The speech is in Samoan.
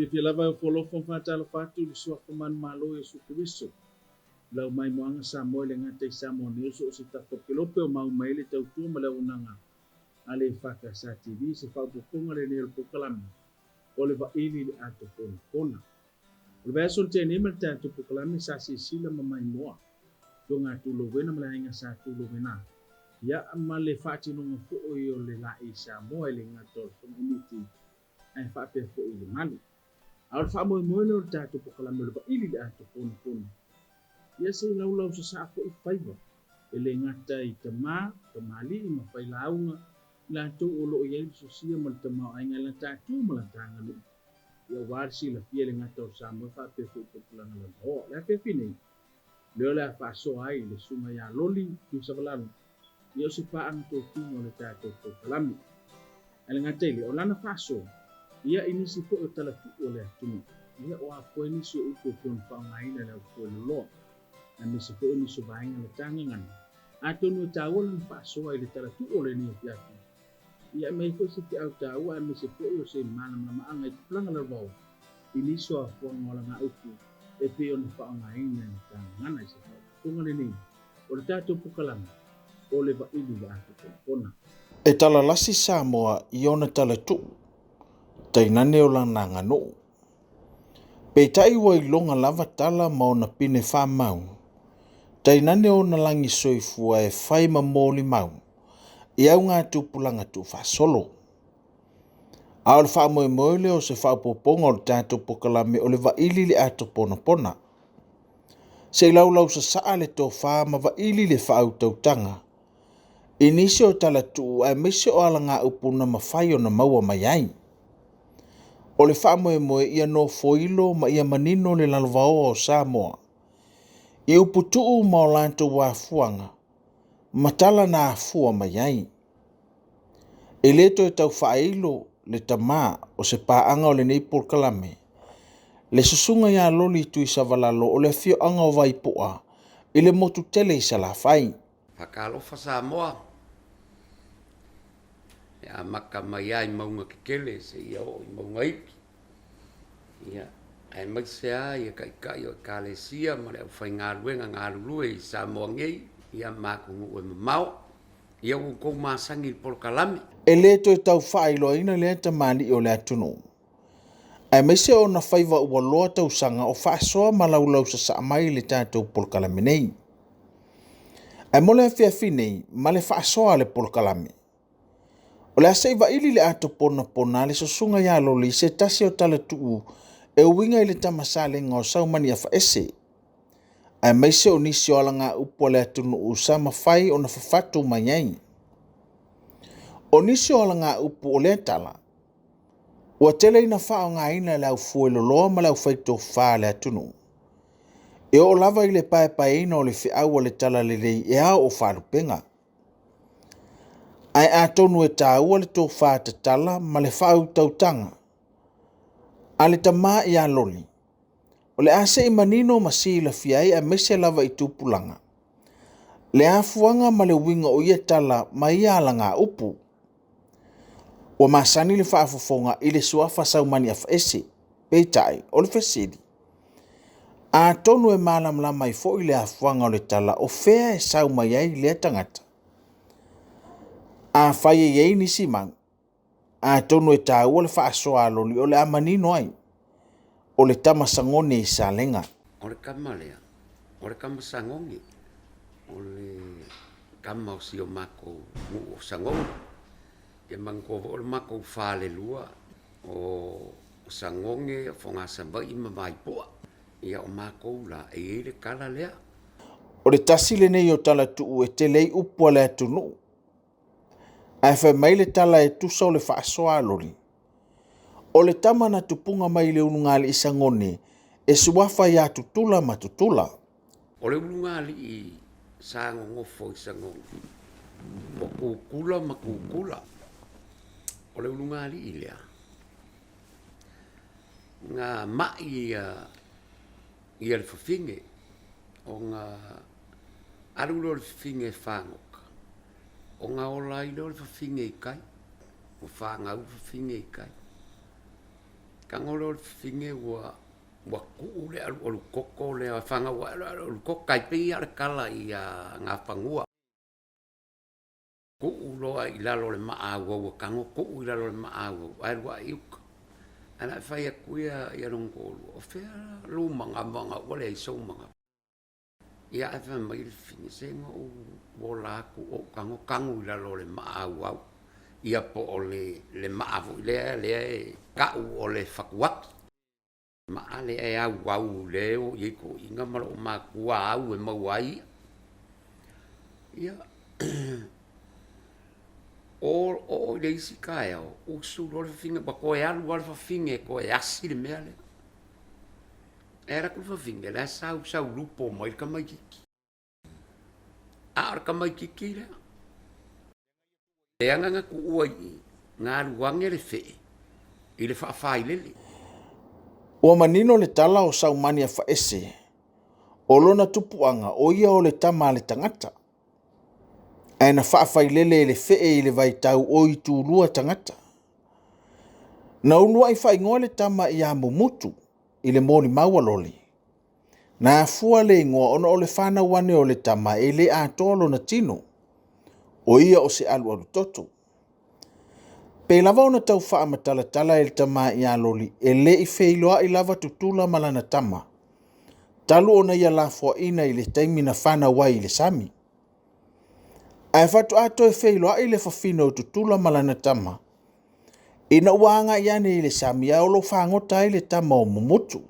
Fiafia lava e ofo alofa ma faatalofa atu i le suafa manumalo o Iesu Keriso. Lau maimoaga Samoa e le gata i Samoa nei o so o se tafa o le kelope o mau mai ai le tautua ma le auaunaga a le EFKS TV i se faaopoopoga lenei o le polokalame o le Vaili i le Ato Ponapona. O le vaiaso na tea nei ma le tatou polokalame sa silasila ma maimoa Toga Tulouena ma le aiga sa Tulouena ia ma le faatinoga foi o le laei Samoa e le gata o le fagaimiti ae faapea foi i le malu. A o le faamoemoe lea o le tatou polokalame o le Vaili i le Ato Ponapona, ia se i laulau sasaa foi faiva e le gata i tama, tamalii ma failauga i latou o lo o i ai le sosia ma le tamaoaiga i la tatou ma la ta aganuu. Ia aua le silafia e le gata o Samoa faapea foi i tupulaga laloa. O le afiafi nei, lea o le a faasoa ai le susuga ia Loli Tuisavalalo, ia o se paaga totino o le tatou polokalame. Ae le gata i lea, o lana faasoa, ia i nisi foi o talatuu o le atunuu, ia o a foe nisi o upu e pei ona faaaogaina e le aufueloloa, aemaise foi o nisi o vaega o le ta gagana. Atonu e taua lana faasoa i le talatuu o lenei afiafi, ia aumai foi se feau taua aemaise foi o se malamalamaaga i tupulaga lalovaoa i nisi o afuaga o alagaupu e pei ona faaaogaina e le ta gagana i se faaopoopoga lenei o le tatou polokalame o le Vaili i le Ato Ponapona. E talalasi Samoa i ona talatuu, tainane o lana aganuu. Peitai ua iloga lava tala ma ona pine faamau, tainane ona lagi soifua e fai ma molimau i augatupulaga tuufaasolo. A o le faamoemoe lea o se faaopoopoga o le tatou polokalame o le Vaili i le Ato Ponapona. Se i laulau sasaa le tofa ma vaili le faautautaga i nisi o talatuu aemaise o alagaupu na mafai ona maua mai ai. O le faamoemoe ia nofoilo ma ia manino le lalovaoa o Samoa i uputuu ma o latou afuaga ma tala na afua mai ai. E le toe tau faailo le tamā o se paaga o lenei polokalame, le susuga ia Loli Tuisavalalo o le afioaga o Vaipoa i le motu tele i Salafai. Faatalofa Samoa, e amata mai lava i mauga tetele seia oo i mauga iti. Ia, aemaise lava ia taitai o Ekalesia ma le aufaigaluega galulue i Samoa nei, ia ma atunuu e mamao. Ia ua outou masani i le polokalame. E le toe tau faailoaina lea tamalii o le atunuu, aemaise ona faiva ua loa tausaga o faasoa ma laulau sasaa mai le tatou polokalame nei. Ae mo le afiafi nei ma le faasoa a le polokalame, o le a se i vaili le ato ponapona a le susuga ia Loli i se tasi o talatuu e uiga i le tamasalega o Saumaniafaese, aemaise o nisi o alagaupu a le atunuu sa mafai ona fafatu mai ai. O nisi o alagaupu o lea tala, ua tele ina faaaogaina e le aufueloloa ma le aufaitofa a le atunuu, e oo lava i le paepaeina o le feau a le talalelei e ao o faalupega. Ae atonu e taua le tofa tatala ma le faautautaga a le tamā ia Loli, o le a se i manino ma silafia ai aemaise lava i tupulaga, le afuaga ma le uiga o ia tala ma ia alagaupu. Ua masani le faafofoga i le suafa Saumaniafaese, peitai o le fesili, atonu e malamalama ai foi le afuaga o le tala o fea e sau mai ai lea tagata. Afai e i ai nisi mau, atonu e taua le faasoa a Loli o le a manino ai, o le tama Sagone i Salega. O le tama lea, o le tama Sagone, o le tama o si o matou nuu o Sagone. Ia manatua foi o le matou falelua o Sagone, o Fogasavaii ma Vaipoa. Ia o matou la, e i ai le tala lea. O le tasi lenei o talatuu e tele ai upu a le atunuu, ae fai mai le tala e tusa o le faasoa a Loli, o le tama na tupuga mai i le ulugalii Sagone e suafa ia Tutula ma Tutula. O le ulugalii sa nonofo i Sagone, o Tutula ma Tutula. O le ulugalii lea, na mai ia le fafine, ona alu lea o le fafine e fagota, ona ola ai lea o le fafine i tai, ua fanau le fafine i tai. Tago lea o le fafine ua ua tuu le alualu koko lea fanau ae le alualu koko tai pei lava o le tala ia Nafanua. Tuu loa i lalo o le maa auau a tago tuu i lalo o le maa auau ae alu ae i uta. Ae na fai atu ia ia lona toalua, o fea lou manava ua leai sou manava. Ia ae fai mai le fafine, se na ou ola atu ou tago tanu i lalo o le maa auau, ia po o le, le maa foi lea lea e tau o le fatuaki. Maa lea e auau lea e o i ai toeaiina ma loomatua au e maua ai i'a. Ia, oo i le isi taeao, usu loa le fafine, ua toe alu lava le fafine e toe asi le mea lea. E alu atu le fafine, la e sau sau lupo mai le tamaitiiti. A o le tamaitiiti lea, leaga na tuua i i, na alu ane le fee i le faafailele. Ua manino le tala o Saumani Afaese, o lona tupuaga o ia o le tama a le tagata, ae na faafailele e le fee i le vaitau o itulua tagata. Na uluai faaigoa le tama ia Mumutu i le molimau a Loli. Na afua le igoa ona o le fanau ane o le tama e le atoa lona tino, o ia o se alualu toto. Pei lava ona tau faamatalatala e le tama ia Loli e le i feiloai lava Tutula ma lana tama, talu ona ia lafoaiina i le taimi na fanau ai i le sami. Ae faatoa toe feiloai le fafine o Tutula ma lana tama ina ua agai ane i le sami ae o lo o fagota ai le tama o Mumutu.